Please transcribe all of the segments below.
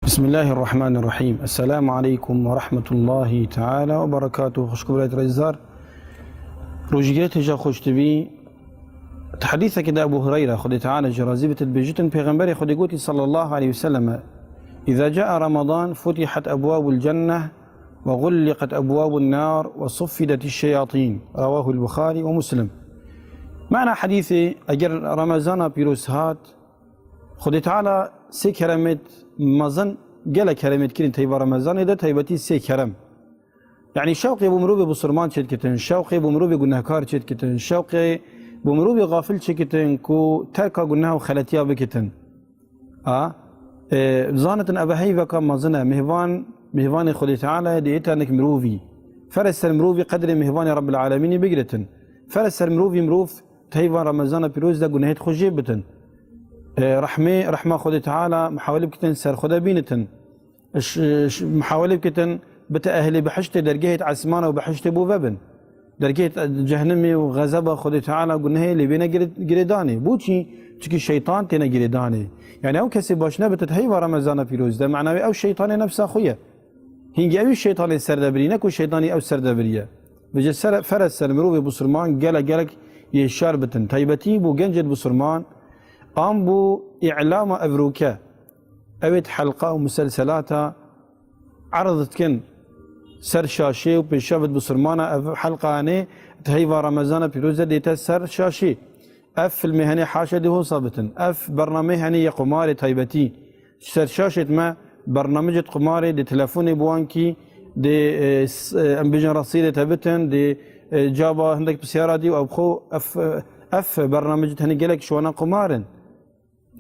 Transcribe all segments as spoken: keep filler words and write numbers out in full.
بسم الله الرحمن الرحيم. السلام عليكم ورحمة الله تعالى وبركاته. Xwişk û birayet rêzdar. Rojîgirê têja xweş dibî. Di hedîsekê de Ebu Hureyre, Xwedê Teala jê razî bit, dibêjitin, Pêxemberê Xwedê gotî sallallahu aleyhi ve sellem, "إذا جاء رمضان فتحت أبواب الجنة وغلقت أبواب النار وصفدت الشياطين." رواه البخاري ومسلم. Mana hedîsê, eger Remezana pîroz hat, Xwedê Teala sê keremêt mezin, gelek keremêt kirin teyba Remezanê de, taybetî sê kerem. Yanî şewqê bo mirovê bisurman çêdikitin, şewqê bo mirovê gunehkar çêdikitin, şewqê bo mirovê xafil çêkitin ku terka guneh û xeletiya bikitin. A, e, zanitin eve heyveka mezin e, mêvan, mêvanê Xwedê Teala ye, dê êta nik mirovî. Ferz ser mirovî qedrê mêvanê Rebbil Alemînî bigiritin. Ferz ser mirovî mirov teyva Remezana pîroz de gunehêt xwe jê bitin. E, rehmê, rehma Xwedê Teala mihawelî bikitin ser xwe de bînitin. Ş-, ş-, mihawelî bikitin bite ehlê bihiştê, dergehêt esmana û bihiştê bo vebin. Dergehêt cehnimê û xezeba Xwedê Teala gunehê lê bêne gire-, girêdanê. Bo çî? Çikî şeytan têne girêdanê. Yanî ew kesê baş nebitit heyva Remezana pîroz de, mena wê ew şeytanê nefsa xwe ye. Hingî ewî şeytanê ser de birî, ne ku şeytanî ew ser de biriye. Vêce ser, ferez ser mirovê bisurman gelek gelek yê hişyar bitin. Taybetî bo gencêt bisurman, an bo îlama evroke. Ewêt helqa û muselselata erz dikin ser şaşê û pêşavêt bisurmana ev helqa hene di heyva Remezana pîroz de dête ser şaşê. Ev filmê hene haşa dê hosa bitin. Ev bernamê hene yê qumarê taybetî. Ji ser şaşêt me bernamicêt qumarê dê telefonê bi wan kî dê, e, s-, e, em bêjin resîdê te bitin, dê, e, caba hindek pisyara dî û ev xwe, ev, ev bernamicêt hene gelek ji wana qumar in.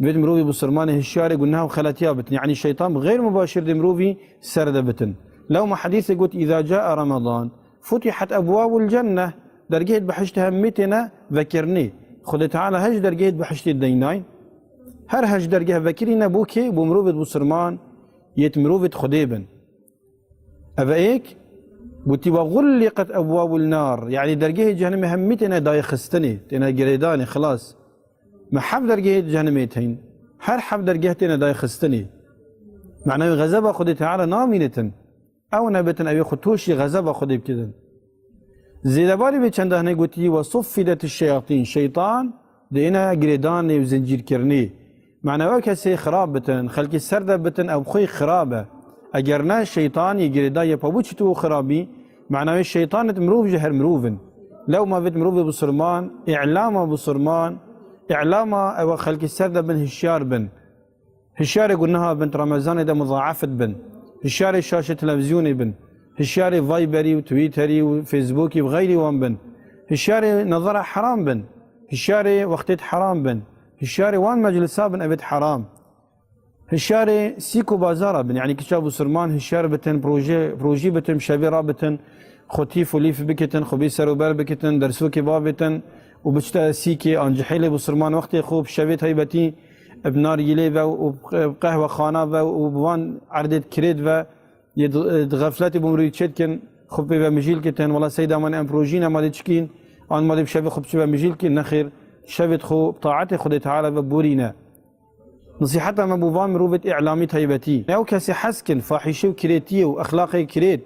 Divêt mirovî bisurmanê hişyarê guneh û xeletiya bitin. Yanî şeytan bi xeyr mubaşir dê mirovî ser de bitin. Lewma hedîsê got, "إذا جاء رمضان فتحت أبواب الجنة." Dergehêt bihiştê hemî têne vekirinê. Xwedê Teala heş dergehêt bihiştê deynayn. Her heş dergeh vekirîne bo kê? Bo mirovêt bisurman, yêt mirovêt Xwedê bin. Eve êk gotî, "Ve gulliqet ebwabul nar." Yanî dergehê cehennemê hemî têne dayê xistinê, têne girêdanê, xilas. Me heft dergehê cehennemê tên. Her heft dergeh têne dayê xistinê. Mena wê xezeba Xwedê Teala namînitin. Ew nebitin, ew ê xwe toşî xezeba Xwedê bikitin. Zêdebarî vê çenda hene gotî, "Ve suffidetiş şeyatîn." Şeytan dêne girêdanê û zincîrkirinê. Mena ew kesê xirab bitin, xelkê ser de bitin, ew xwê xirab e. Eger ne şeytan yê girêdan ye, pa bo çi tu xirabî? Mena wê şeytanêt mirov ji her mirov in. Lewma vêt mirovê bisurman, îlama bisurman, îlama ew xelkê ser de bin, hişyar bin. Hişyarê guneha bin, Remezanê de muzaefit bin. Hişyarê şaşê televîzyonê bin. Hişyarê Viberî û Twitterî û Facebookî û xeyrî wan bin. Hişyarê nezara heram bin. Hişyarê wextêt heram bin. Hişyarê wan meclisa bin evêt heram. Hişyarê sîk û bazara bin. Yanî kiça bisurman hişyar bitin, proje, projî bitin, şevê rabitin, xwe tîf û lîf bikitin, xwe bî ser û ber bikitin, dersokê babêtin û biçite sîkê an cihêlê bisurman wextê xwe bi şevê taybetî bi nargîlê ve û bi qehwexana ve û bi van erdêt kirêt ve yê di, di xefletê bo mirî çêdikin, xwe pê ve mijîl kitin, wela seyda me em projî ne, ma dê çikîn, an ma dê bi şevê xwe biçi ve mijîl kîn, nexêr, şevêt xwe bi taetê Xwedê Teala ve borîne. Nisîheta me bo van mirovêt îlamî taybetî. Ew kesê hez kin fahîşê û kirêtiyê û exlaqê kirêt,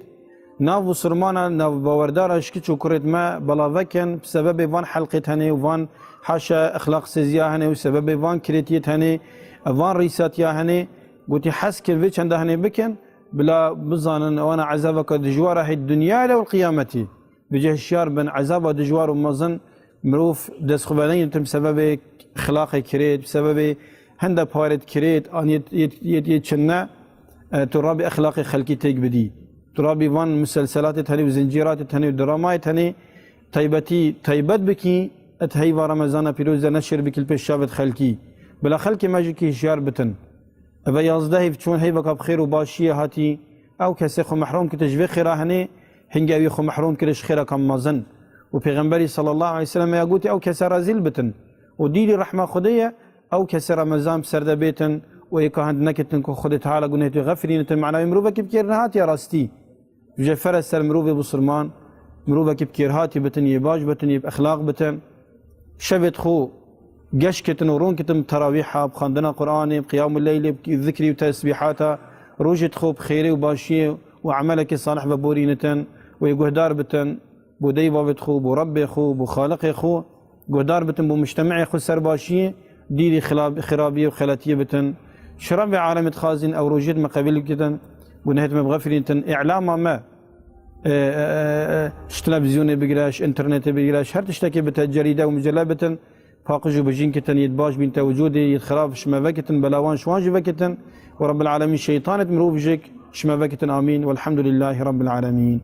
nav bisurmana, nav bawerdara ji kiç û kurêt me bela vekin, bi sebebê van helqêt hene û van haşa exlaqsêziya hene û sebebê van kirêtiyêt hene, van rîsatiya hene, gotî hez kin vê çenda hene bikin, bila bizanin wana ezabeke dijwar e hê dinyayê de û qiyameti. Vêce hişyar bin, ezaba dijwar û mezin mirov dest xwe veneynitin bi sebebê exlaqê kirêt, bi sebebê hinde parêt kirêt, an yê, yê, yê, yê çinne, e, tu rabî exlaqê xelkî têk bidî. Tu rabî van muselselatê tenê û zincîratê tenê û dramayê tenê taybetî taybet bikî, et heyva Remezana pîroz de neşir bikî li pêş çavêt xelkî. Bila xelkê me jî kî hişyar bitin. Eve yazdehê çûn heyveka bi xêr û başiyê hatî, ew kesê xwe mehrom kite ji vê xêra henê, hingê ewî xwe mehrom kire ji xêreka mezin. Û Pêxemberî sallallahu aleyhi ve sellem ya gotî, ew kese rezîl bitin. Û dîlî rehma Xwedê ye, ew kesê Remezan bi ser de bêtin û êka hind nekitin ku Xwedê Teala gunehê wî xefirînitin, mena wê mirovekî bi kêr nehatiye rastî. Ji ferez ser mirovê bisurman, mirovekî bi kêrhatî bitin, yê baş bitin, yê bi exlaq bitin. Şevêt xwe geş kitin û ron kitin bi terawîha, bi xwendina Qur'anê, bi qiyamul leylê, bi zikrî û tesbîhata rojêt xwe bi xêrê û başiyê û emelekê salih veborînitin û yê guhdar bitin bo dey bavêt xwe, bo Rebbê xwe, bo Xaliqê xwe, guhdar bitin bo mujtemeyê xwe ser başiyê, dîrî xila-, xirabiyê û xeletiyê bitin. Ji Rebbê alemê dixwazin ew rojêt me qebîl bikitin, gunehêt me bixefirînitin, îlama me, e, e, e, e, ji televîzyonê bigire, ji înternetê bigire, ji her tiştekê bite, cerîde û micelle bitin, paqij û bijîn kitin, yêt baş bîn tewcûdê, yêt xirab ji me vekitin, belawan ji wan jî vekitin. Û Rebbil Alemîn şeytanêt mirov jik ji me vekitin. Amîn. Welhamdulillahî Rebbil Alemîn.